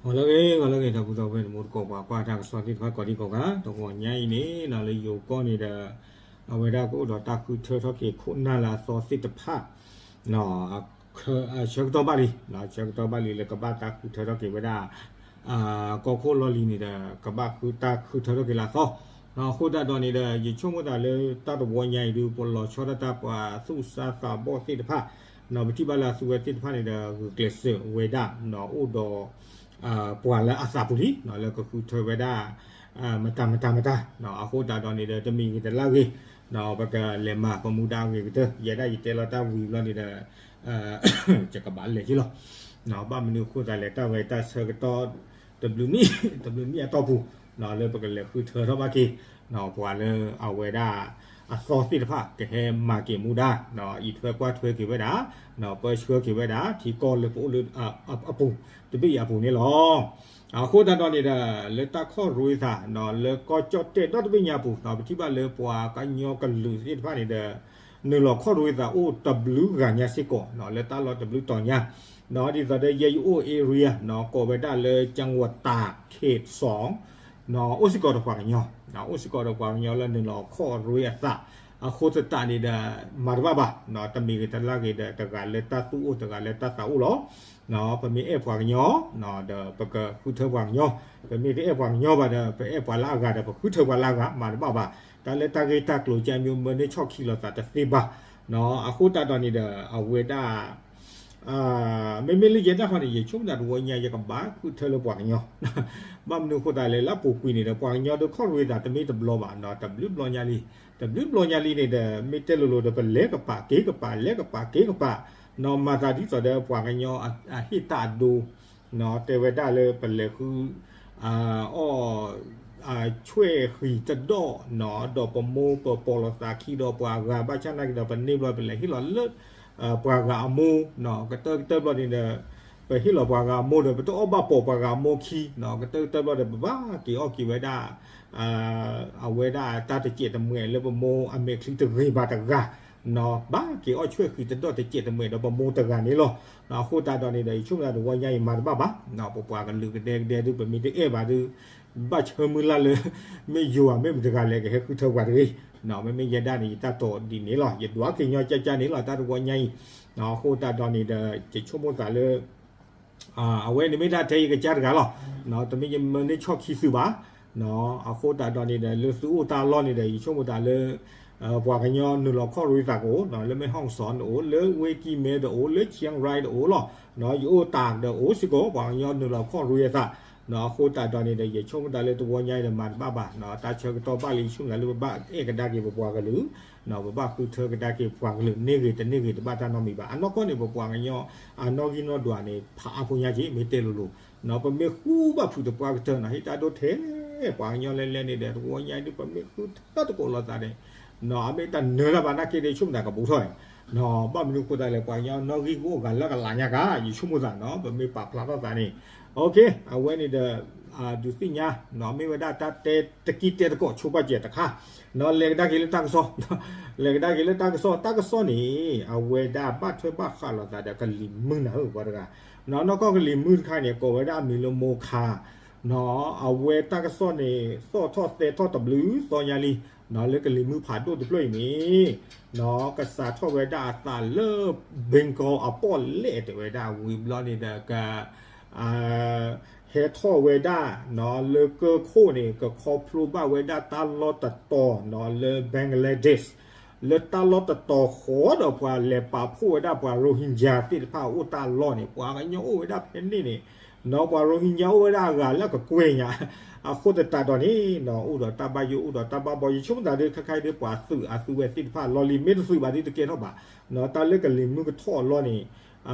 ဂီၤလၢအဂ့ၤ ဂီၤလၢအဂ့ၤ ဒီပုၢ်ဝဲၢ်တံၤသကိး ပှၤကွၢ်တၢ်ကစီၣ်သ့ၣ်တဖၣ်ကိးဒံကိးဂၤ တဂီၤညါအံၤန့ၣ် လၢယိၤကီၢ်န့ၣ်ဒီး အဝဲဒၣ်ကအိၣ်ဒီးတၢ်ဃုထၢထီၣ်က့ၤခိၣ်နၢ်လၢအသီသ့ၣ်တဖၣ် ဆၢကတီၢ်ဘၣ်လံ, ဆၢကတီၢ်ဘၣ်လံလၢကဘၣ်တၢ်ဃုထၢထီၣ်က့ၤဝဲဒၣ် ကီၢ်ခိၣ်လီၢ်လံၤန့ၣ်ဒီး ကဘၣ်ဃုတၢ်ဃုထၢထီၣ်က့ၤလၢအသီ, အဃိသတးဒီးန့ၣ်ဒီး ယဆိကမိၣ်သးလၢတၢ်တဝီညါအံၤဒုး ပလီၤဆီဒၣ်တၢ်ပှၤသူၣ်စၢ်သးဘီၣ်သ့ၣ်တဖၣ် ပထံၣ်ဘၣ်လၢအသုဝဲသ့ၣ်တဖၣ်န့ၣ်ဒီး ဂုာ်ကျဲးစၢးဝဲဒၣ် အိၣ်ဒီး ပှၤလၢအသးပူၤလံ လၢကဃုထၢဝဲဒၣ် မတၤမတၤမတၤ အဃိသတးဒီးန့ၣ်ဒီး တမံၤဂ့ၤတလၢ်ဂ့ၤ ပကလဲၤမၤပမူဒါအဂ့ၤကတၢၢ် ယဲဒၣ်ယတဲလီၤတၢ်ဝံၤဘျီန့ၣ်ဒီး ယကဘၣ်လဲၤက့ၤလီၤ. ဘၣ်မနုၤအဃိသတးလဲၣ် တၢ်ဝဲတၢ်ဆၢကတီၢ် တဘျုးနံၣ် တဘျုးနံၣ်အတီၢ်ပူၤ လၢပကလဲၤဃုထၢထီၣ်ဘၣ်က့ၤ ပှၤလၢအဝဲဒၣ် အသီသ့ၣ်တဖၣ် ကဟဲမၤက့ၤမူဒါ အံးထွဲကွၢ်ထွဲက့ၤဝဲဒၣ် ပၢဆှၢက့ၤဝဲဒၣ် ထံကီၢ်လၢပအိၣ်လၢ အပူၤ တဘ့ၣ်အံၤအပူၤန့ၣ်လီၤ. အဃိသတးဒီးန့ၣ်ဒီး လၢတၢ်ခီၣ်ရ့သး လၢကီၢ်ကၠီၣ်တဲၣ်ဒီတဘ့ၣ်ညါအပူၤ ပထံၣ်ဘၣ်လၢပှၤကညီကလုာ်သ့ၣ်တဖၣ်န့ၣ်ဒီး နုာ်လီၤခီၣ်ရ့သးအိၣ်တဘျုးဂၤညါစ့ၢ်ကီး လၢတၢ်လီၢ်တဘျုးတီၤညါ ဒ်သိးဒီးယဲယအိၣ် area ကိးဝဲဒၣ်လၢ ကၠၣ်ဝတၤ ခ့ၣ်စီ အိၣ်စ့ၢ်ကီးဒီးပှၤကညီ အိၣ်စ့ၢ်ကီးဒီးပှၤကညီလၢနုာ်လီၤခီၣ်ရ့အသး အဃိသတးန့ၣ်ဒီး မၤတဘၣ်ဘၣ် တမံၤဂ့ၤတလၢ်ဂ့ၤဒီး တဂၤလၢတၢ်သူၣ်အိၣ် တဂၤလၢတၢ်သးအိၣ်လီၤ. ပမ့ၢ်အဲၣ်ပှၤကညီ ဒီးပကဃုထၢပှၤကညီ, ပမ့ၢ်တအဲၣ်ပှၤကညီဘၣ်ဒီး ပအဲၣ်ပှၤလၢအဂၤဒီး ပဃုထၢပှၤလၢအဂၤ မၤတဘၣ်ဘၣ်. တၢ်လၢတၢ်ဂ့ၢ်တၢ်ကျိၤကဲမ့ၢ်မၢန့ၢ်ဆီၣ်ခံလိာ်သးတသ့ဘၣ်. အဃိသတးဒီးန့ၣ်ဒီး အဝဲဒၣ် မ့မ့ၢ်လၢယဲဒၣ်ဃီန့ၣ် ယဆိကမိၣ်သးတဝီညါ ယကဘၣ်ဃုထၢလၢပှၤကညီ, ဘၣ်မနုၤအဃိသတးလဲၣ် လၢအပူၤကွံာ်န့ၣ်ဒီး ပှၤကညီဒီးခီၣ်ရ့သးတမ့ၢ်တဘျီဘၣ် တဘျုးဘျီညါလံ, တဘျုးဘျီညါလံန့ၣ်ဒီး မ့ၢ်တဲလိၤလိၤဒီး ပလဲၤကပၤက့ၤကပၤ လဲၤကပၤက့ၤကပၤ, နီၢ်မၤသးဒ်သိးဒီးပှၤကညီအဟ့ၣ်တၢ်အဒိ တဲဝဲဒၣ်လၢပလဲၤဃု အီၣ် ဆွဲၣ်ဃံၤတဒီၣ် ဒီးပမိၢ်ပပီၢ်လိာ်သးခံဒီးပှၤဂၤ ဘၣ်ဆၣ်နာ်က့ဒီး ပန့ၢ်ဘျီပလဲၤဟ့ၣ်လီၤလၢ ပှၤဂၤအမိၢ် ကတၢၢ်ကတၢၢ်ဘျီန့ၣ်ဒီး ပဟ့ၣ်လီၤပှၤဂၤအမိၢ်ဒီး ပတအီၣ်ဘၣ်ပိာ်ပှၤဂၤအမိၢ်ခံ ကတၢၢ်ကတၢၢ်ဘျီဒီး ပဘၣ်က့ၤအီၣ်က့ၤဝဲဒၣ် အဝဲဒၣ်တၢ်တစဲးတမှဲးလၢပမိၢ်အမဲာ်ချံတဂ့ၤဘၣ်တဂၤ ဘၣ်က့ၤအီၣ်ဆွဲၣ်ဃံၤတဒီၣ်တစဲးတမှဲးဒီးပမိၢ်တဂၤန့ၣ်လီၤ. အဃိသတးဒီးန့ၣ်ဒီး ယဆိကမိၣ်သးတဝီညါအံၤမၤတဘၣ်ဘၣ်, ပပှၤကလုာ်ကဒဲကဒဲဒုး ပမ့ၢ်တအဲၣ်ဘၣ်ဒုး ဘၣ်ဆၢမုၢ်လၢ်လၢ မ့ၢ်ယိၤဧါ မ့ၢ်မတၤတဂၤလဲၣ် ကဟဲဃုထၢပှၤတဂ့ၤ, မ့မ့ၢ်ယဲဒၣ်န့ၣ် ယတၢ်တိာ်ဒ်န့ၣ်လီၤ. ယဒွးက့ၤညီကၠၢ်ကၠၢ်န့ၣ်လီၤ တၢ်တဝီညါအံၤ, အဃိသတးဒီးန့ၣ်ဒီး ယဆိကမိၣ်သးလၢ အဝဲန့ၣ်မ့ၢ်ဒၣ်ထဲယကစၢ်တဂၤလီၤ. တမ့ၢ်ယမၢန့ၢ်ဆီၣ်ခံသုဘၣ်. အဃိသတးဒီးန့ၣ်ဒီး လၢသုအိၣ်တၢ်လီၢ်န့ၣ်ဒီး ယဆိကမိၣ်သးလၢ ပှၤကညီနုာ်လီၤခီၣ်ရ့သးကအိၣ်, လၢမဲၢ်ဟီၣ်စီၣ်တအိၣ်, လၢဝ့ၢ်ကံၢ်မဲတအိၣ်, လၢ Chiang Rai တအိၣ်လီၤ. ယအိၣ်တၢ်ဒီးအိၣ်စ့ၢ်ကီး ပှၤကညီနုာ်လီၤခီၣ်ရ့အသး, အဃိသတးဒီးန့ၣ်ဒီး ယဆိကမိၣ်သးလၢတဝီညါအံၤဒီးမၤတဘၣ်ဘၣ်, တၢ်ဆၢကတီၢ်ဘၣ်လံ ယဆိကမိၣ်သးလၢပဘၣ်အဲၣ်ကဒါက့ၤပပှၤကလုာ် ပဘၣ်ဃုထၢကဒါက့ၤပှၤကလုာ် န့ၢ်ဂ့ၤတန့ၢ်ဂ့ၤ တဘၣ်တၢ်နီတမံၤဘၣ်. အနီၢ်ကီၢ်န့ၣ် ပပှၤကညီ အနီၣ်ဂံၢ်နီၣ်ဒွးန့ၣ် ဖးအါဖိညါက့ၤ မ့ၢ်တဲလိၤလိၤ, ပမ့ၢ်ဃုဘၣ်ဖုးသပှၢ်ကတၢၢ်နီၤ ဟ့ၣ်တၢ်ဒိၣ်ထဲ ပှၤကညီလဲၤလဲၤန့ၣ်ဒီး တဝီညါအံၤဒုး ပမ့ၢ်ဃုထၢသကိးလိာ်သးန့ၣ် အမ့ၢ်တၢ်နၢၤတၢ်ဘၣ်နာ်က့ဒီး ယဆိကမိၣ်သးကဘူးထီၣ်အံၤ, ဘၣ်မနုၤအဃိသတးလဲၣ် ပှၤကညီနီၣ်ဂံၢ်ကအိၣ်ဂၤလၢကလးညါကါ ယဆိကမိၣ်သးနီၤ ပမ့ၢ်ပာ်ဖျါထီၣ်သးန့ၣ် အဝဲန့ၣ်ဒီး ဒုးသ့ၣ်ညါ မ့ၢ်ဝဲဒၣ်တၢ်တဲတကံၢ်တဲသကိးဆိပာ်စဲးတခါ လဲၤကဒါက့ၤလၢတၢ်ကစီၣ်, လဲၤကဒါက့ၤလၢတၢ်ကစီၣ် တၢ်ကစီၣ်န့ၣ် အဝဲဒၣ်ဘၣ်ထွဲဘၣ်ဃးလိာ်သးဒီးကလံၤမုၢ်နၤဧၢ ပှၤတဂၤ, နီၢ်ကီၢ်ကလံၤမုၢ်တခါန့ၣ် ကိးဝဲဒၣ်အမံၤလၢမိခါ အဝဲတၢ်ကစီၣ်န့ၣ် သီၣ်ထီၣ်သဲထီၣ်တဘျုးသီညါလံ, လၢကလံၤမုၢ်ဖးဒိၣ်တဖျၢၣ်အံၤန့ၣ် ကစးထီၣ်ဝဲဒၣ်အသးလၢ Bengal အပီၣ်လဲၣ်တဲဝဲဒၣ်ဝံၤဘျီန့ၣ်ဒီး က ဟဲထီၣ်ဝဲဒၣ် လၢကၢၢ်ခိၣ်န့ၣ် ကခီဖျိဘၣ်ဝဲဒၣ်တၢ်လီၢ်တတီၤ လၢ Bangladesh လၢတၢ်လီၢ်တတီၤဃီဒီးပှၤလဲၤပာ်ဖှိၣ်ဝဲဒၣ်ပှၤ Rohingya သ့ၣ်တဖၣ်အိၣ်တၢ်လီၢ်န့ၣ် ပှၤကညီအိၣ်ဝဲဒၣ်ဖဲန့ၣ်န့ၣ် ပှၤ Rohingya အိၣ်ဝဲဒၣ်အဂၤလၢအကကွဲၢ်ညါ အဃိသတးဒီးန့ၣ် အိၣ်ဒီးတၢ်ဘၣ်ယိၣ် အိၣ်ဒီးတၢ်ဘၣ်ဘီ ယဆိကမိၣ်သးဒ်ခဲခါအံၤဒ်ပှၤသုးအသုဝဲသ့ၣ်တဖၣ်လီၢ်လံ မ့ၢ်တသုးဘၣ်ဒ်တကဲထီၣ်ဘၣ်, တၢ်လၢကလံၤမုၢ်ကထီၣ်အလီၢ်န့ၣ်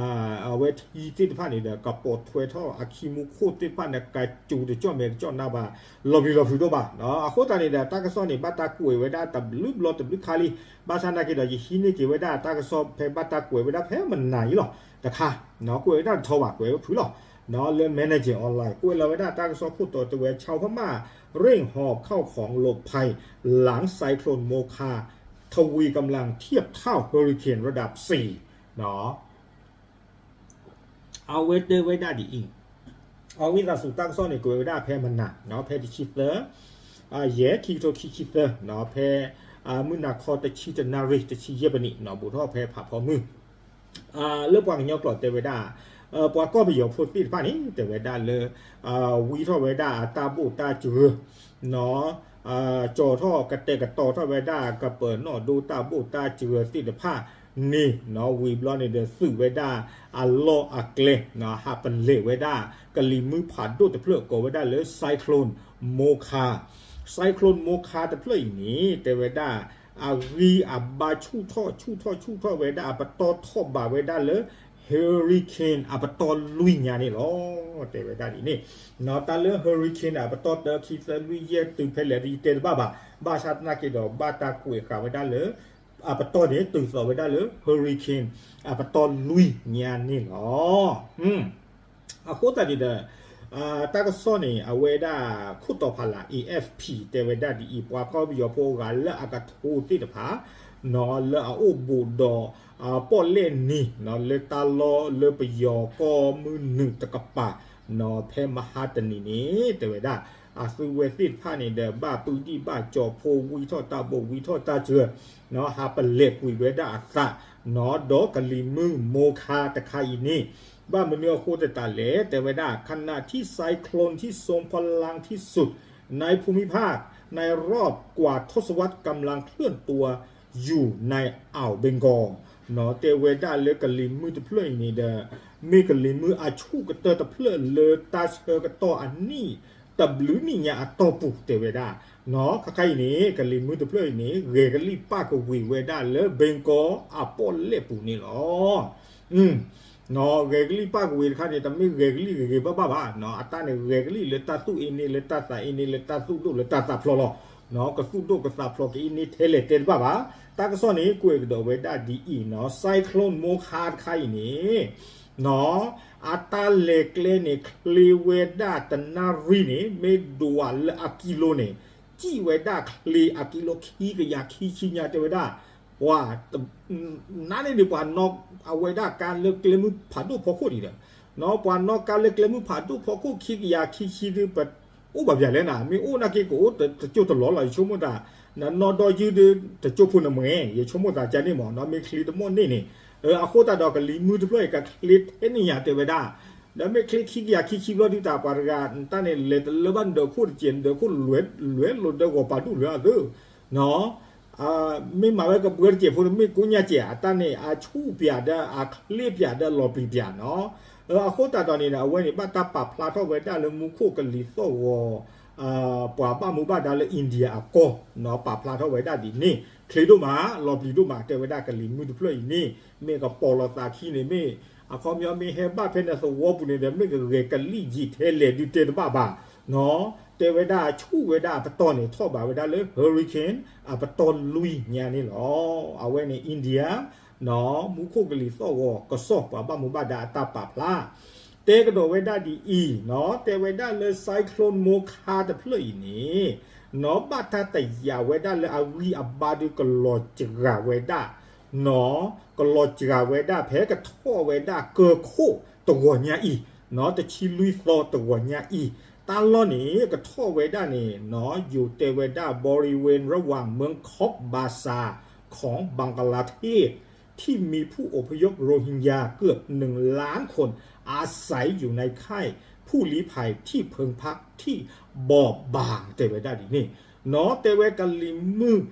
အဝဲထံသ့ၣ်တဖၣ်န့ၣ်ဒီး ကပိာ်ထွဲထီၣ်အခံမူခိၣ်သ့ၣ်တဖၣ်န့ၣ် ကစူၤတကၠီၣ်မဲာ်ကစီၣ်နါဘၣ် လီၤပျံၤလီၤဖုးဒိၣ်ဘၣ်. အဃိသတးန့ၣ်ဒီး တၢ်ကစီၣ်န့ၣ် ဘၣ်တၢ်ကွဲးဝဲဒၣ်တဘျုးဘျီတဘျုးခါလံ, ဘၣ်ဆၣ်နာ်က့ဒီး ယဟံးန့ၢ်က့ၤဝဲဒၣ်တၢ်ကစီၣ်ဖဲဘၣ်တၢ်ကွဲးဝဲဒၣ်ဖဲမနၤအံၤလီၤ. တခါ ကွဲးဝဲဒၣ်တထီဘၣ် ကွဲးဝဲဖုးလီၤ လၢ Manager Online ကွဲးလီၤဝဲဒၣ်တၢ်ကစီၣ်ခိၣ်တီတဲဝဲ ชาวพม่าเร่งหอบข้าวของหลบภัยหลังไซโคลนโมคาทวีกำลังเทียบเท่าเฮอริเคนระดับสี่ အဝဲတဲဝဲဒၣ်ဒ်အံၤ, အဝံသးစူၤတၢ်ကစီၣ်န့ၣ် ကွဲးဝဲဒၣ်ဖဲမနၤ ဖဲတဆံသၢ ယဲၢ် ခံကထိခံဆံသၢ ဖဲ မုၢ်နၤခီတဆံတနၣ်ရံၣ် တဆံယဲၢ်ပနံး ဘူးထီၣ်ဖဲဖးဖီမုၢ် လၢပှၤကညီကျိာ်တဲဝဲဒၣ် ပှၤကီၢ်ပယီၤဖိသ့ၣ်တဖၣ်န့ၣ် တဲဝဲဒၣ်လၢ ဝံထီၣ်ဝဲဒၣ်အတၢ်ဘိၣ်တၢ်စှၢၤ ကၠီၤထီၣ်ကတဲာ်ကတီၤထီၣ်ဝဲဒၣ် ကပၢၤနီၣ်ဒိတၢ်ဘိၣ်တၢ်စှၢၤသ့ၣ်တဖၣ်န့ၣ် ဝံၤဘျီန့ၣ်ဒီး သုးဝဲဒၣ်အလီၢ်အကျဲ ဟးပလဲာ်ဝဲဒၣ် ကလံၤမုၢ်ဖးဒိၣ်တဖျၢၣ် ကိးဝဲဒၣ်လၢ Cyclone Mocha. Cyclone Mocha တဖျၢၣ်အံၤန့ၣ် တဲဝဲဒၣ် အဂံၢ်အဘါဆူၣ်ထီၣ်ဆူၣ်ထီၣ်ဆူၣ်ထီၣ်ဝဲဒၣ် အပတီၢ်ထီၣ်ဘးဝဲဒၣ်လၢ hurricane အပတီၢ်လွံၢ်ညါန့ၣ်လီၤ. တဲဝဲဒၣ်ဒ်န့ၣ် တၢ်လၢ hurricane အပတီၢ်တၢ ခံ သၢ လွံၢ် ယဲၢ် တုၤဖဲလဲၣ် ယတဲတဘၣ်ဘၣ်. ဘၣ်ဆၣ်သနာ်က့ဒီး ဘၣ်တၢ်ကွဲးဃာ်ဝဲဒၣ်လၢ အပတီၢ်န့ၣ် တုၤသိးဝဲဒၣ်လၢ hurricane အပတီၢ်လွံၢ်ညါန့ၣ်လီၤ. အဃိသတးန့ၣ်ဒီး တၢ်ကစီၣ်န့ၣ် အဝဲဒၣ်ခိၣ်တီဖးလၢ် A F P တဲဝဲဒၣ်ဒ်အံၤ ပှၤကီၢ်ပယီၤဖိအဂၤလၢအကထိသ့ၣ်တဖၣ် လၢအအိၣ်ဘူးဒီး ပီၣ်လဲၣ်နံၤ လၢတၢ်လီၢ်လၢပယီၤကီၢ်မုၢ်နုာ်တကပၤ ဖဲမဟါတနံၤန့ၣ် တဲဝဲဒၣ် အသုဝဲသ့ၣ်တဖၣ်န့ၣ်ဒီး ဘၣ်ပုၢ်ဒံၣ်ဘၣ်ကၠီၤဖိ ဝံထီၣ်တၢ်ဘိၣ် ဝံထီၣ်တၢ်စှၢၤ ဟးပလဲာ်ကွံာ်ဝဲဒၣ်အသး ဒီးကလံၤမုၢ် Mocha တခါအံၤန့ၣ် ဘၣ်မနုၤအဃိသတးလဲၣ် တဲဝဲဒၣ် ขณะที่ cyclone ที่ทรงพลังที่สุดในภูมิภาคในรอบกว่าทศวรรษกำลังเคลื่อนตัวอยู่ในอ่าวเบงกอล တဲဝဲဒၣ်လၢကလံၤမုၢ်တဖျၢၣ်အံၤန့ၣ်ဒီး မ့ၢ်ကလံၤမုၢ်အဆူၣ်ကတၢၢ်တဖျၢၣ်လၢတၢ်ဆၢကတီၢ်အနံၣ် တဘျုးနံၣ်ညါအတီၢ်ပူၤ တဲဝဲဒၣ် ခါခါအံၤန့ၣ် ကလံၤမုၢ်တဖျၢၣ်အံၤန့ၣ် ဂဲၤကလံၣ်ပၣ်ကဝံၤဝဲဒၣ်လၢ Bengal အပီၣ်လဲၣ်ပူၤန့ၣ်လီၤ. ဂဲၤကလံၣ်ပၣ်ကဝံၤတခါန့ၣ် တမ့ၢ်ဂဲၤကလံၣ်ဂ့ၤဂ့ၤဘၣ်ဘၣ်ဘၣ်, အတၢ်န့ၣ်ဂဲၤကလံၣ်လၢတၢ်သူၣ်အ့န့ လၢတၢ်သးအ့န့ လၢတၢ်သူၣ်ဒိၣ်လၢတၢ်သးဖျိးလီၤ. ကသူၣ်ဒိၣ်ကသးဖျိးကအ့န့ထဲလဲၣ်တဲတဘၣ်ဘၣ်. တၢ်ကစီၣ်န့ၣ် ကွဲးကဒီးဝဲဒၣ်ဒ်အံၤနီၤ Cyclone Mocha တခါအံၤန့ၣ် အတၢ်လဲၤကျဲန့ၣ် ချ့ဝဲဒၣ်တနၣ်ရံၣ်န့ၣ် မ့ၢ်ဒွးလၢအကံလိန့ၣ် စံၣ်ဝဲဒၣ်ချ့အကံလိခံကယၤခံဆံညါ တဲဝဲဒၣ် ပှၤ နးန့ၣ်န့ၣ် ပှၤနီၣ်အဝဲဒၣ်ကါလၢကျဲမုၢ်ဖးဒိၣ်ဖီခိၣ်ဒံးဒီး ပှၤနီၣ်ကါလၢကျဲမုၢ်ဖးဒိၣ်ဖီခိၣ်ခံကယၤခံဆံဒုး ပအိၣ်ဘၣ်ပၠးလဲၣ်နၤ, မ့ၢ်အိၣ်နာ်က့ကအိၣ်တကၠိၢ်တလီၤလီၤ ယဆိကမိၣ်သး, နနီၣ်ဒီယုၢ်ဒုး တကၠိၢ်ဖိနမဲာ် ယဆိကမိၣ်သးကန့ၣ်မးနီၤ, မ့ၢ်ချ့တမီၢ်န့ၣ်န့ၣ်, အဃိသတးဒီးကလံၤမုၢ်တဖျၢၣ်အံၤ ကချ့ထဲန့ၣ်ညါတဲဝဲဒၣ်, ဒီးမ့ၢ်ချ့ခံကယၤခံဆံဘျီဒုး တၢ်ပှၤတဂၤ တၢ်န့ၣ် လဲၤတလၢဘၣ်နဒၢးခိၣ်တစဲး နဒၢးခိၣ်လဲၤလိာ်ဒီးဂီၤပာ်ဒူၣ်လၢအသၢ မ့ၢ်မၤဝဲကဘှၢတစဲးဖိန့ၣ် မ့ၢ်ကိညါစဲး အတၢ်န့ၣ် အဆူၣ်ပၠးဒီး အချ့ပၠးဒီး အလီၤပျံၤပၠးနီၤ. အဃိသတးဒီးန့ၣ် အဝဲန့ၣ် ဘၣ်တၢ်ပာ်ဖျါထီၣ်ဝဲဒၣ်လၢမူခိၣ်ကလံၤသီၣ်ဂီၤ ပှၤဘၣ်မူဘၣ်ဒါလၢ India အကီၢ်နီၤ ပာ်ဖျါထီၣ်ဝဲဒၣ်ဒ်န့ၣ် ချ့ဒိၣ်မး လီၤပျံၤဒိၣ်မး တဲဝဲဒၣ်ကလံၤမုၢ်တဖျၢၣ်အံၤန့ၣ် မ့ၢ်ကပီၤလီၤသးခံန့ၣ် မ့ၢ်အခီပညီမ့ၢ်ဟဲဘၣ်ဖဲနသဝီပူၤန့ၣ်ဒီး မ့ၢ်ကဂဲၤကလံၣ်ယံာ်ထဲလဲၣ်ဒုးတဲတဘၣ်ဘၣ်နီၤ. တဲဝဲဒၣ်ဆူၣ်ဝဲဒၣ်အပတီၢ်န့ၣ် ထီၣ်ဘးဝဲဒၣ်လၢ hurricane အပတီၢ်လွံၢ်ညါန့ၣ်လီၤ. အဝဲန့ၣ် India နီၤ မူခိၣ်ကလံၤသီၣ်ဂီၤကစီၣ် ပှၤဘၣ်မူဘၣ်ဒါအတၢ်ပာ်ဖျါ တဲကဒီးဝဲဒၣ်ဒ်အံၤနီၤ တဲဝဲဒၣ်လၢ cyclone Mocha တဖျၢၣ်အံၤန့ၣ် နီၤ ဘၣ်တၢ်တယာ်ဝဲဒၣ်လၢအဂံၢ်အဘါဒုးကလီၤစှၤဝဲဒၣ် နီၤ ကလီၤစှၤဝဲဒၣ်ဖဲကထီၣ်ဝဲဒၣ်ကၢခိၣ်တဂီၤညါအံၤ နီၤ တဆံလွံၢ်သီတဂီၤညါအံၤ တၢ်လီၢ်န့ၣ် ကထီၣ်ဝဲဒၣ်န့ၣ် နီၤ ယိၤတဲဝဲဒၣ် บริเวณระหว่างเมืองคอกบาซาร์ของบังกลาเทศ ที่มีผู้อพยพโรฮิงญาเกือบหนึ่งล้านคนอาศัยอยู่ในค่ายผู้ลี้ภัยที่เพิงพักที่บอบบาง တဲဝဲဒၣ်ဒ်န့ၣ် နီၤ တဲဝဲကလံၤမုၢ်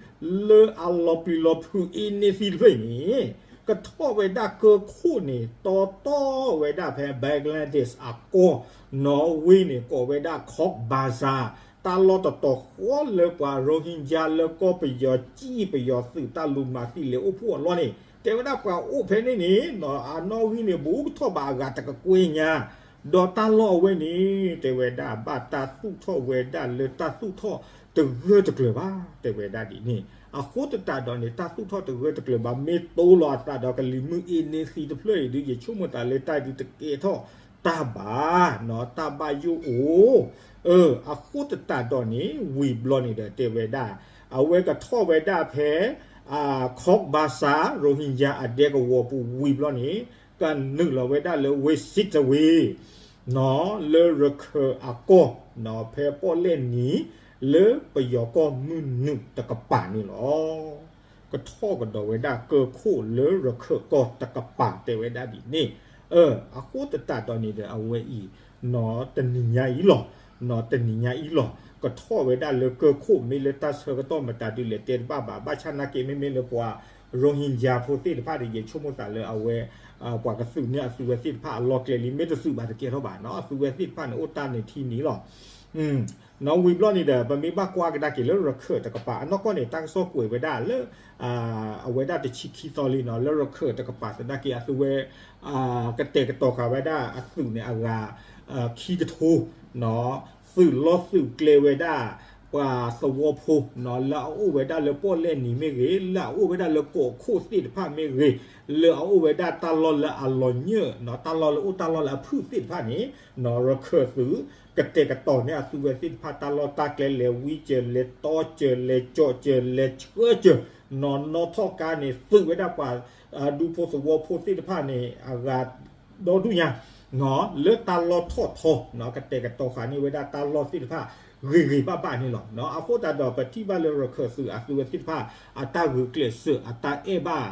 လၢအလီၤပျံၤလီၤဖုးအ့န့ၢ်သံတဖျၢၣ်အံၤန့ၣ် ကထီၣ်ဝဲဒၣ်ကၢခိၣ်န့ၣ် တီတီဝဲဒၣ်ဖဲ Bangladesh အကီၢ် နီၣ်ဝ့န့ၣ် ကိးဝဲဒၣ် Cox's Bazar တၢ်လီၢ်တတီၤဃီလၢပှၤ Rohingya လၢကီၢ်ပယီၤစံၣ်ပယီၤသုးတၢ်လူၤမၤသံလဲၤအိၣ်ဖှိၣ်အလီၢ်န့ၣ် တဲဝဲဒၣ်ပှၤအိၣ်ဖဲန့ၣ်န့ၣ် နီၣ် အနီၣ်ဂံၢ်န့ၣ် ဘူးကထီၣ်ဘးအဂၤတကကွဲၢ်ညါ ဒီးတၢ်လီၢ်အဝဲန့ၣ် တဲဝဲဒၣ်ဘၣ်တၢ်သူၣ်ထီၣ်ဝဲဒၣ်လၢတၢ်သူၣ်ထီၣ်တဂၢၢ်တကျၢၤဘၣ် တဲဝဲဒၣ်ဒ်န့ၣ် အဃိသတးဒီးန့ၣ် တၢ်သူၣ်ထီၣ်တဂၢၢ်တကျၢၤဘၣ် မ့ၢ်တိလီၤအသးဒီးကလံၤမုၢ်အ့န့ၢ်သံတဖျၢၣ်အံၤဒုး ယဆိကမိၣ်သးလၢတၢ်ဒုးတကဲထီၣ်တၢ်ဘၣ် နီၣ် တၢ်ဘၣ်ယိၣ်အိၣ် အဃိသတးဒီးန့ၣ် ဝံၤဘျီန့ၣ်ဒီးတဲဝဲဒၣ် အဝဲကထီၣ်ဝဲဒၣ်ဖဲ Cox's Bazar Rohingya အဒဲကဝီၤပူၤဝံၤဘျီန့ၣ် ကနုာ်လီၤဝဲဒၣ်လၢ West Sittwe နီၢ် လၢရခၢၣ်အကီၢ် နီၢ် ဖဲပီၣ်လဲၣ်နံၤ လၢပယီၤကီၢ်မုၢ်နုာ်တကပၤန့ၣ်လီၤ. ကထီၣ်ကဒီးဝဲဒၣ်ကၢၢ်ခိၣ်လၢရခၢၣ်ကီၢ်တကပၤ တဲဝဲဒၣ်ဒ်န့ၣ်. အဃိသတးဒီးန့ၣ်ဒီး အဝဲအံၤ နီၢ် တနံၤညါအံၤလီၤ. နီၢ် တနံၤညါအံၤလီၤ. ကထီၣ်ဝဲဒၣ်လၢကၢၢ်ခိၣ် မ့ၢ်လၢတၢ်ဆၢကတီၢ်မတၤဒုလဲၣ်တဲတဘၣ်ဘၣ်. ဘၣ်ဆၣ်နာ်က့ မ့မ့ၢ်လၢပှၤ Rohingya ဖိသ့ၣ်တဖၣ်ဒီး ယဆိကမိၣ်သးလၢအဝဲ ပှၤကသုးန့ၢ်အသုးဝဲသ့ၣ်တဖၣ်အလီၢ်ကျဲလံ မ့ၢ်တသုးဘၣ်တကဲထီၣ်ဘၣ်နီၢ်. အသုးဝဲသ့ၣ်တဖၣ်န့ၣ် အိၣ်တၢ်န့ၣ်ထံန့ၣ်လီၤ. နီၢ် ဝံၤဘျီန့ၣ်ဒီး ပမ့ၢ်ဘၣ်ကွၢ်ကဒါက့ၤလၢရခၢၣ်တကပၤ အနီၢ်ကီၢ်န့ၣ် တၢ်ကစီၣ်ကွဲးဝဲဒၣ်လၢ အဝဲဒၣ်တဆံခံသီလံနီၢ် လၢရခၢၣ်တကပၤသနာ်က့ အသုးဝဲ ကတဲာ်ကတီၤဃာ်ဝဲဒၣ်အသုးန့ၣ်အဂၤ ခံကထိနီၢ် သုးလီၢ်သုးကျဲဝဲဒၣ် ပှၤသဝီဖိနီၢ် လၢအအိၣ်ဝဲဒၣ်လၢပီၣ်လဲၣ်နံၤမ့ၢ်ဂ့ၤ, လၢအအိၣ်ဝဲဒၣ်လၢကီၢ်ခိၣ်သ့ၣ်တဖၣ်မ့ၢ်ဂ့ၤ, လၢအအိၣ်ဝဲဒၣ်တၢ်လီၢ်လၢအလီၤညၢၢ်နီၢ် တၢ်လီၢ်လၢအိၣ်တၢ်လီၢ်လၢအဖုၣ်သ့ၣ်တဖၣ်န့ၣ်နီၢ် ရခၢၣ်သုး ကတဲာ်ကတီၤန့ၢ်အသုးဝဲသ့ၣ်တဖၣ်တၢ်လီၢ်တၢ်ကျဲ လဲၤဝံစၢၤ လဲၤတီစၢၤ လဲၤကၠီစၢၤ လဲၤဆှၢစၢၤနီၢ် နီၢ်ထီၣ်ကါန့ၣ် သုးဝဲဒၣ်ပှၤ ဒူဖိသဝီဖိသ့ၣ်တဖၣ်န့ၣ် အဂၤဒီဒူၣ်ညါနီၢ် လၢတၢ်လီၢ်ထီၣ်ထီနီၢ် ကတဲာ်ကတီၤဃာ်န့ၢ်ဝဲဒၣ်တၢ်လီၢ်သ့ၣ်တဖၣ် ဂ့ၤဂ့ၤဘၣ်ဘၣ်န့ၣ်လီၤ. အဃိသတးဒီး ပထံၣ်ဘၣ်လၢရခၢၣ်သုးအသုးဝဲသ့ၣ်တဖၣ် အတၢ်ဂုာ်ကျဲးစၢး အတၢ်အဲၣ်ဘၣ်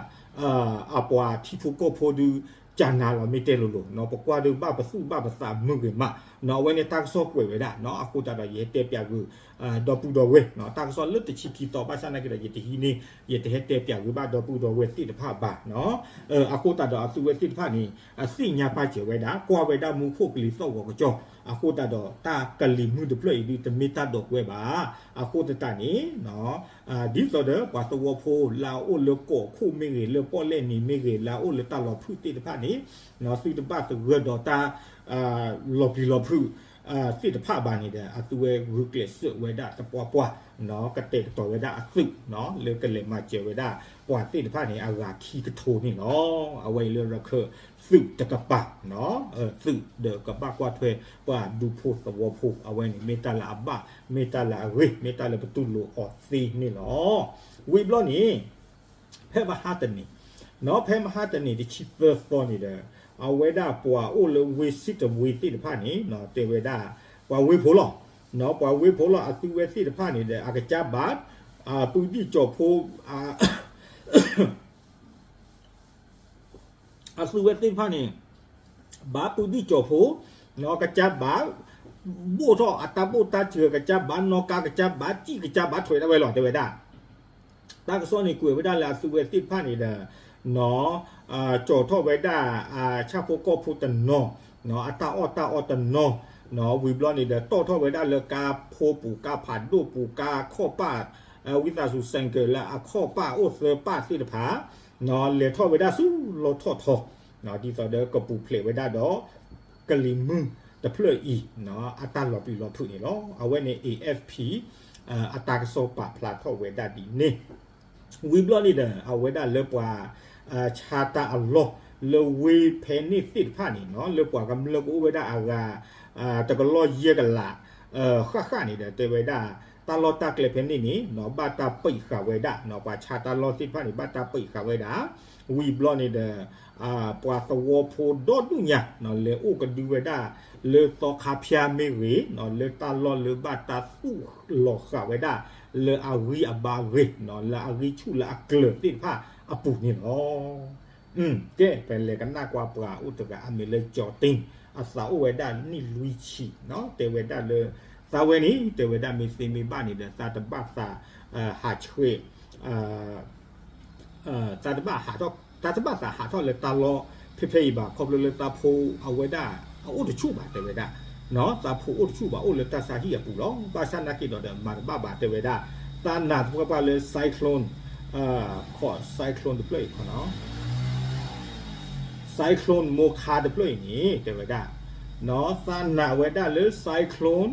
အပှၤထံဖိကီၢ်ဖိဒုး ကနၤလီၤ မ့ၢ်တဲလိၤလိၤနီၢ် ပကွၢ်ဒုးဘၣ်ပသူၣ်ဘၣ်ပသးမုာ်ဂ့ၤမးနီၢ် အဝဲန့ၣ်တၢ်ကစီၣ်ကွဲးဝဲဒၣ်နီၢ် အဃိသတးဒီး ယဟဲတဲပၠးဂုာ် ဒီပုၢ်ဒီဝဲၢ်နီၢ် တၢ်ကစီၣ်လၢတဆံခံသီ ဘၣ်ဆၣ်နာ်က့ဒီး ယတဟံးန့ၢ် ယတဟဲတဲပၠးဂုာ်ဘၣ်ဒီပုၢ်ဒီဝဲၢ်သ့ၣ်တဖၣ်ဘၣ်နီၢ်. အဃိသတးဒီး အသုးဝဲသ့ၣ်တဖၣ်န့ၣ် အသ့ၣ်ညါပာ်စၢၤဝဲဒၣ် ကွၢ်ဝဲဒၣ်မူခိၣ်ကလံၤသီၣ်ဂီၤကစီၣ် အဃိသတးဒီး တၢ်ကလံၤမုၢ်တဖျၢၣ်အံၤဒုး တမ့ၢ်တၢ်ဒိးကွဲဘၣ်. အဃိသတးန့ၣ် ဒ်သိးဒီး ပှၤသဝီဖိလၢအအိၣ်လၢကီၢ်ခိၣ်မ့ၢ်ဂ့ၤ လၢပီၣ်လဲၣ်နံၤမ့ၢ်ဂ့ၤ လၢအအိၣ်လၢတၢ်လီၤဖုၣ်သ့ၣ်တဖၣ်န့ၣ် သုတဘၣ်သဂၢၢ်ဒီးတၢ် လီၤပျံၤလီၤဖုး သ့ၣ်တဖၣ်ဘၣ်န့ၣ်ဒီး အသုးဝဲဂုာ်ကျဲးစၢးဝဲဒၣ်သပှၢ်ပှၢ် ကတဲာ်ကတီၤဝဲဒၣ်အသုး လၢကလဲၤမၤစၢၤဝဲဒၣ် ပှၤသ့ၣ်တဖၣ်န့ၣ် အဂၤခံကထိန့ၣ်လီၤ. အဝဲအံၤလၢရခၢၣ်သုးတကပၤ သုးဒီးကဘၣ်ကွၢ်ထွဲ ပှၤဒူဖိသဝီဖိ အဝဲန့ၣ် မ့ၢ်တၢ်လၢအဘၣ် မ့ၢ်တၢ်လၢအဂ့ၤ မ့ၢ်တၢ်လၢပတူၢ်လိာ်အီၤသ့န့ၣ်လီၤ. ဝံၤဘျီန့ၣ် ဖဲမဟါတနံၤ နီၢ် ဖဲမဟါတနံၤ တဆံသၢသီန့ၣ်ဒီး အဝဲဒၣ်ပှၤအိၣ်လၢဝ့ၢ်စံးတဝ့ၤသ့ၣ်တဖၣ်န့ၣ် တဲဝဲဒၣ် ပှၤဝ့ၢ်ဖိလီၤ. နီၢ် ပှၤဝ့ၢ်ဖိလီၤ အသုးဝဲသ့ၣ်တဖၣ်န့ၣ်ဒီး အကစၢ်ဘၣ် ပုဒံၣ်ကၠီၣ်ဖိ အသုးဝဲသ့ၣ်တဖၣ်န့ၣ် ဘၣ်ပုဒံၣ်ကၠီၣ်ဖိ နီၢ် ကစၢ်ဘၣ် ဘိၣ်ထီၣ်အတၢ်ဘိၣ်တၢ်စှၤ ကစၢ်ဘၣ်နီၣ်ကါ ကစၢ်ဘၣ်စံၣ် ကစၢ်ဘၣ်ထွဲဒၣ်ဝဲလီၤ တဲဝဲဒၣ်. တၢ်ကစီၣ်န့ၣ်ကွဲးဝဲဒၣ်လၢအသုးဝဲသ့ၣ်တဖၣ်န့ၣ်ဒီး နီၢ် ကၠီၣ်ထီၣ်ဝဲဒၣ် ဆၣ်ဖိကီၢ်ဖိတနီၤ နီၢ် အတၢ်အီၣ်တၢ်အီတနီၤ နီၢ် ဝံၤဘျီန့ၣ်ဒီး တီၣ်ထီၣ်ဝဲဒၣ်လၢကါဖိပူၤ ကါဖးဒိၣ်ပူၤ ကါခီၣ်ပၣ် ဝံသးစူၤ ဆိုင်ကယ် လၢအခီၣ်ပၣ်အိၣ်သၢပၣ်သ့ၣ်တဖၣ် နီၢ် လဲၤထီၣ်ဝဲဒၣ်ဆူလီထီၣ်ထီ နီၢ် ဒ်သိးဒီးကပူၤဖျဲးဝဲဒၣ်ဒီး ကလံၤမုၢ်တဖျၢၣ်အံၤ နီၢ် အတၢ်လီၤပျံၤလီၤဖုးန့ၣ်လီၤ. အဝဲန့ၣ် A F P အတၢ်ကစီၣ်ပာ်ဖျါထီၣ်ဝဲဒၣ်ဒ်န့ၣ် ဝံၤဘျီန့ၣ်ဒီး အဝဲဒၣ်လၢပှၤ ဆါတၢ်အလီၢ် လၢဝ့ၢ်ဖဲန့ၣ်သ့ၣ်တဖၣ်န့ၣ် နီၢ် လၢပှၤကမျၢၢ်ကအိၣ်ဝဲဒၣ်အဂၤ တကလီၢ်ယဲၢ်ကလး ဃၣ်ဃၣ်န့ၣ်ဒီး တဲဝဲဒၣ် တၢ်လီၢ်တၢ်ကျဲဖဲန့ၣ်န့ၣ် နီၢ် ဘၣ်တၢ်ပိတ်ဃာ်ဝဲဒၣ် နီၢ် ပှၤဆါတၢ်လီၢ်သ့ၣ်တဖၣ်န့ၣ် ဘၣ်တၢ်ပိတ်ဃာ်ဝဲဒၣ် ဝံၤဘျီန့ၣ်ဒီး ပှၤသဝီဖိဒီဒူၣ်ညါ နီၢ် လဲၤအိၣ်ကဒုဝဲဒၣ် လၢသီခါဖၠါမ့ၢ်ဂ့ၤ နီၢ် လၢတၢ်လီၢ်လၢဘၣ်တၢ်သူၣ်လီၤဃာ်ဝဲဒၣ် လၢအဂံၢ်အဘါအဂ့ၢ် နီၢ် လၢအဂံၢ်ဆူၣ်လၢအကျၢၤသ့ၣ်တဖၣ်အပူၤန့ၣ်လီၤ. ကဲ ပလဲၤကနၣ်ကွၢ်ပှၤအိၣ်တဂၤအမံၤလၢ ကၠီၤတ့ၣ် အသးအိၣ်ဝဲဒၣ်နံၣ်လွံၢ်ဆံ နီၢ် တဲဝဲဒၣ်လၢ သးဝဲန့ၣ် တဲဝဲဒၣ်မ့ၢ်သ့မ့ၢ်ဘၣ်န့ၣ်ဒီး သးတဘၣ်သး ဟးဆှဲး သးတဘၣ်ဟးထီၣ် သးတဘၣ်သးဟးထီၣ်လၢတၢ်လီၢ်ဖဲဖဲအံၤဘၣ် ခီဖျိလၢသးဖိအဝဲဒၣ် အအိၣ်တဆူၣ်ဘၣ်တဲဝဲဒၣ် နီၢ် သးဖိအိၣ်တဆူၣ်ဘၣ် အိၣ်လၢတၢ်ဆါဟံၣ်အပူၤလီၤ. ဘၣ်ဆၣ်နာ်က့ဒီး မၤတဘၣ်ဘၣ် တဲဝဲဒၣ် သးနာ်သပှၢ်ပှၢ်လၢ cyclone ခီ cyclone တဖျၢၣ်အံၤခီနီၢ် cyclone Mocha တဖျၢၣ်အံၤန့ၣ် တဲဝဲဒၣ် နီၢ် သးနာ်ဝဲဒၣ်လၢ cyclone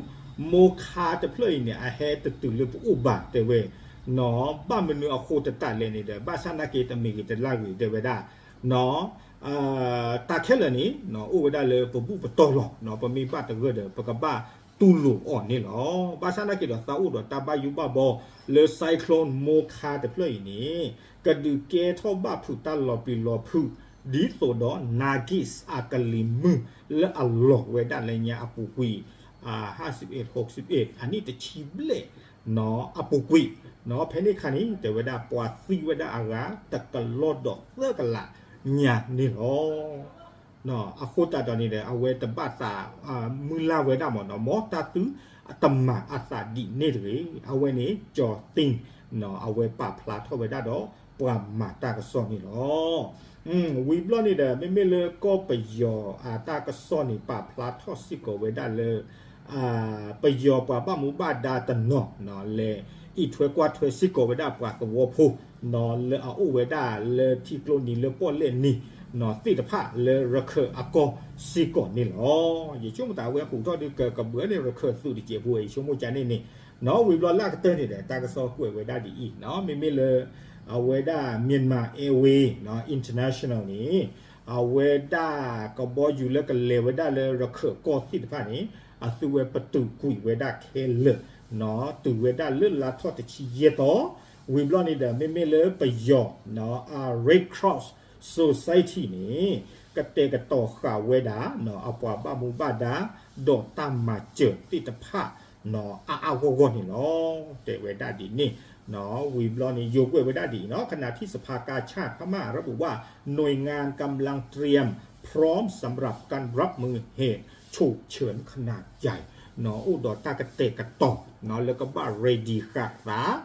Mocha တဖျၢၣ်အံၤန့ၣ် အဟဲတတုၤလၢပအိၣ်ဘၣ်တဲဝဲ နီၢ် ဘၣ်မနုၤအဃိတတးလဲၣ်န့ၣ်ဒီး ဘၣ်ဆၣ်နာ်က့ တမ့ၢ်ဂ့ၤတလၢ်ဂ့ၤတဲဝဲဒၣ် နီၢ် တၢ်ခဲလၢာ်န့ၣ် နီၢ် အိၣ်ဝဲဒၣ်လၢပဘူၣ်ပတီၢ်လီၤ. နီၢ် ပမ့ၢ်ဘၣ်သဂၢၢ်ဒီး ပကဘၣ်တူၢ်လိာ်အီၤန့ၣ်လီၤ. ဘၣ်ဆၣ်နာ်က့ဒီး သးအိၣ်ဒီးတၢ်ဘၣ်ယိၣ်ဘၣ်ဘီလၢ cyclone Mocha တဖျၢၣ်အံၤန့ၣ် ကဒုးကဲထီၣ်ဘၣ်ဖုးတၢ်လီၤပျံၤလီၤဖုး ဒ်သိးဒီး Nargis အကလံၤမုၢ်လၢအလီၤဝဲဒၣ်လၢညါအပူၤကွံာ် ဟါစံးအ့း ဟိးစံးအ့း အနံၣ်တဆံဘျဲၣ် အပူၤကွံာ်နီၤ ဖဲန့ၣ်အခါန့ၣ် တဲဝဲဒၣ်ပှၤသံဝဲဒၣ်အဂၤ တကလီၢ်ဒီးသၢကလးညါန့ၣ်လီၤ. အဃိသတးဒီးန့ၣ်ဒီး အဝဲတဘၣ်သး မုၢ်လၢ်ဝဲဒၣ်မ့ၢ်နီၤ မ်တၢ်သုတမၤအသးဒ်န့ၣ်တဂ့ၤ. အဝဲန့ၣ် ကၠီၤသ့ၣ် အဝဲပာ်ဖျါထီၣ်ဝဲဒၣ်ဒီး ပှၤမၤတၢ်ကစီၣ်န့ၣ်လီၤ. ဝံၤဘျီန့ၣ်ဒီး မ့မ့ၢ်လၢကီၢ်ပယီၤအတၢ်ကစီၣ်န့ၣ် ပာ်ဖျါထီၣ်စ့ၢ်ကီးဝဲဒၣ်လၢ ပယီၤပှၤဘၣ်မူဘၣ်ဒါတနီၤ လဲၤအံးထွဲကွၢ်ထွဲစ့ၢ်ကီးဝဲဒၣ်ပှၤသဝီဖိ လၢအအိၣ်ဝဲဒၣ်လၢထံကျိနံၤလၢပီၣ်လဲၣ်နံၤ သ့ၣ်တဖၣ်လၢရခၢၣ်အကီၢ်စ့ၢ်ကီးန့ၣ်လီၤ. ယဆိကမိၣ်သးဝဲဟူးထီၣ်ဒုးကကဘၢန့ၣ် ရခၢၣ်သုးတစဲးဖိ ယဆိကမိၣ်ကန့ၣ်န့ၣ် နီၤ ဝံၤဘျီလၢအကတၢၢ်န့ၣ်ဒီး တၢ်ကစီၣ်ကွဲးဝဲဒၣ်ဒ်အံၤနီၤ မ့မ့ၢ်လၢ အဝဲဒၣ် Myanmar Airways International န့ၣ် အဝဲဒၣ်ကဘီယူၤလၢကလဲၤဝဲဒၣ်လၢရခၢၣ်ကီၢ်သ့ၣ်တဖၣ်န့ၣ် အသုဝဲပတုာ်ကွံာ်ဝဲဒၣ်ခဲလၢာ်နီၤ တုၤဝဲဒၣ်လၢလါထီၣ်တဆံယဲၢ်သီ ဝံၤဘျီန့ၣ်ဒီး မ့မ့ၢ်လၢပယီၤ Red Cross Society န့ၣ် ကတဲာ်ကတီၤဃာ်ဝဲဒၣ် အပှၤဘၣ်မူဘၣ်ဒါ ဒီးတၢ်မၤစၢၤသ့ၣ်တဖၣ် အါအါဂီၢ်ဂီၢ်န့ၣ်လီၤ. တဲဝဲဒၣ်ဒ်န့ၣ် ဝံၤဘျီန့ၣ် ယိၤကွဲးဝဲဒၣ်ဒ်အံၤနီၤ ขณะที่สภากาชาดพม่าระบุว่า หน่วยงานกำลังเตรียมพร้อมสำหรับการรับมือเหตุฉุกเฉินขนาดใหญ่ အိၣ်ဒီးတၢ်ကတဲာ်ကတီၤ လၢကဘၣ် ready ဃာ်သး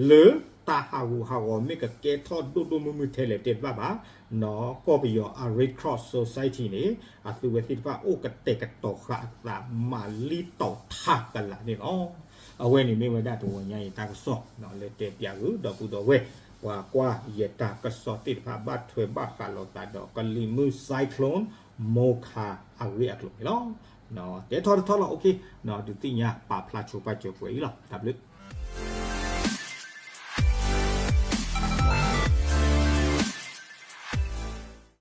လၢတၢ်ဟးဂူာ်ဟးဂီၤမ့ၢ်ကကဲထီၣ်ဒိၣ်ဒိၣ်မုၢ်မုၢ်ထဲလဲၣ်တဲတဘၣ်ဘၣ် ကီၢ်ပယီၤအ Red Cross Society န့ၣ် အသုဝဲသ့ၣ်တဖၣ်အိၣ်ကတဲာ်ကတီၤဃာ်အသး မၤလံတီၤထါကလာ်န့ၣ်လီၤ. အဝဲန့ၣ်မ့ၢ်ဝဲဒၣ်တဂီၤညါအံၤတၢ်ကစီၣ် လၢတဲပၠးဂုာ်ဒီပုၢ်ဒီဝဲၢ် ပှၤကွၢ်ယတၢ်ကစီၣ်သ့ၣ်တဖၣ် ဘၣ်ထွဲဘၣ်ဃးလိာ်သးဒီးကလံၤမုၢ် Cyclone Mocha အဂ့ၢ်အကျိၤန့ၣ်လီၤ. တဲထီၣ်တထီၣ်လီၤ ဒုးသ့ၣ်ညါပာ်ဖျါဆိပာ်စၢၤကွဲးအံၤလီၤ. တၢ်ဘျုး